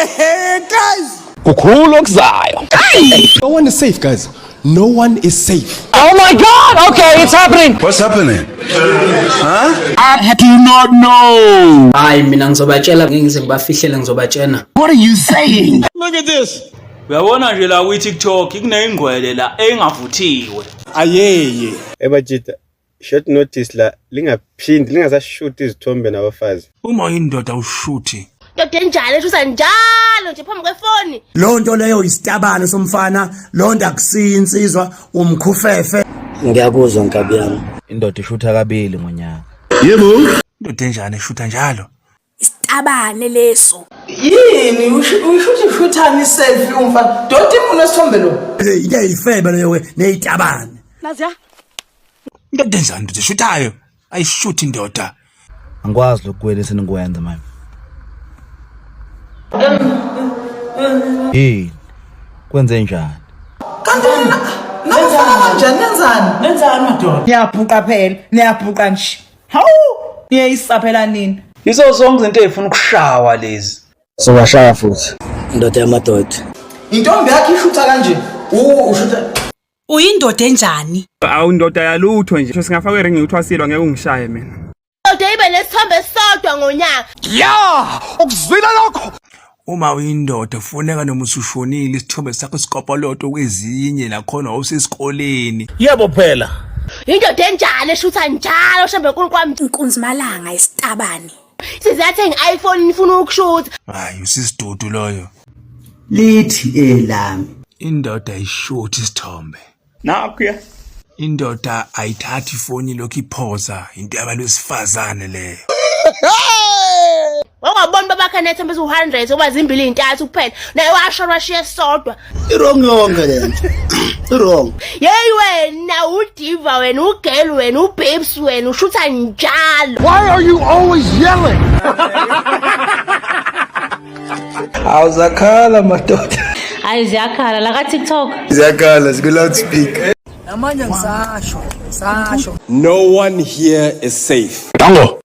Guys, Kukhulu okuzayo. no one is safe, guys. No one is safe. Oh my God! Okay, it's happening. What's happening? I do not know. Hayi, mina ngizobatshela, ngeke ngize ngibafihlele, ngizobatshena. What are you saying? Look at this. Uyabona nje la kwi-TikTok kuneyingqwele la engavuthiwe. Ayeye. Ebajita, short notice la, lingaphindi lingasashuti izithombe nabafazi. Uma uyindoda ushuthi. Ndoda enjalo eshutha njalo nje phambi kwefoni. Loo nto leyo isitabane somfana, loo nto akusiyo insizwa, umkhufefe. Ngiyakuzwa, nkabi yami. Indoda ishutha kabili ngonyaka. Indoda enjani eshutha njalo? Isitabane leso. Yini uyishuthi shuthani iselfie umfana doti imuna esithombe lo? Into eyifebe leyo ke neyitabane. Naziya. Indoda enjani indoda eshuthayo? Ayishuthi indoda. Angikwazi lokhu kwenu esenikwenza manje. Yini? Kwenze njani? Kanti nina nabafana kanjani, nenzani? Nenzani madoda? Niyabhuqa phela, niyabhuqa nje. Hawu, niyayisaphela nini? Yizo zonke izinto ey'funa ukushawa lezi. Sowashaya futhi. Indoda yamadoda. Intombi yakhe ishutha kanje, ushutha. Uyindoda enjani? Awu, ndoda yalutho nje. Singafakwa eringi kuthiwa silwa, ngeke ungishaye mina. Ndoda ibe nesithombe esisodwa ngonyaka. Yeah! Ukuzwile lokho? Uma uyindoda kufuneka noma usushonile isithombe sakho sikopoloto kwezinye nakhona wawusesikoleni. Yebo phela. Indoda enjani eshutha njalo shembe nkulu kwami? Inkunzi malanga isitabane. Size yathenga i-iPhone ifuna ukushutha. Hayi, usisidudu loyo. Lithi elami. Indoda ayishuthi isithombe. Nakhuya. Indoda ayithathi ifoni lokhu iphoza, into yabantu besifazane leyo. Wawabona babakhe nethemba eziwu-100 ngoba zimbili iy'ntathu kuphela. Naye washona washiya esisodwa. I-wrong yonke le nto, i-wrong. Yeyi wena, udiva wena, ugirl wena, ubabes wena, ushutha njalo. Why are you always yelling? Awuzakhala madoda. Hayi, ziyakhala la ka-TikTok. Ziyakhala ziku-loudspeaker. Namanje ngisasho, ngisasho. No one here is safe. Dango.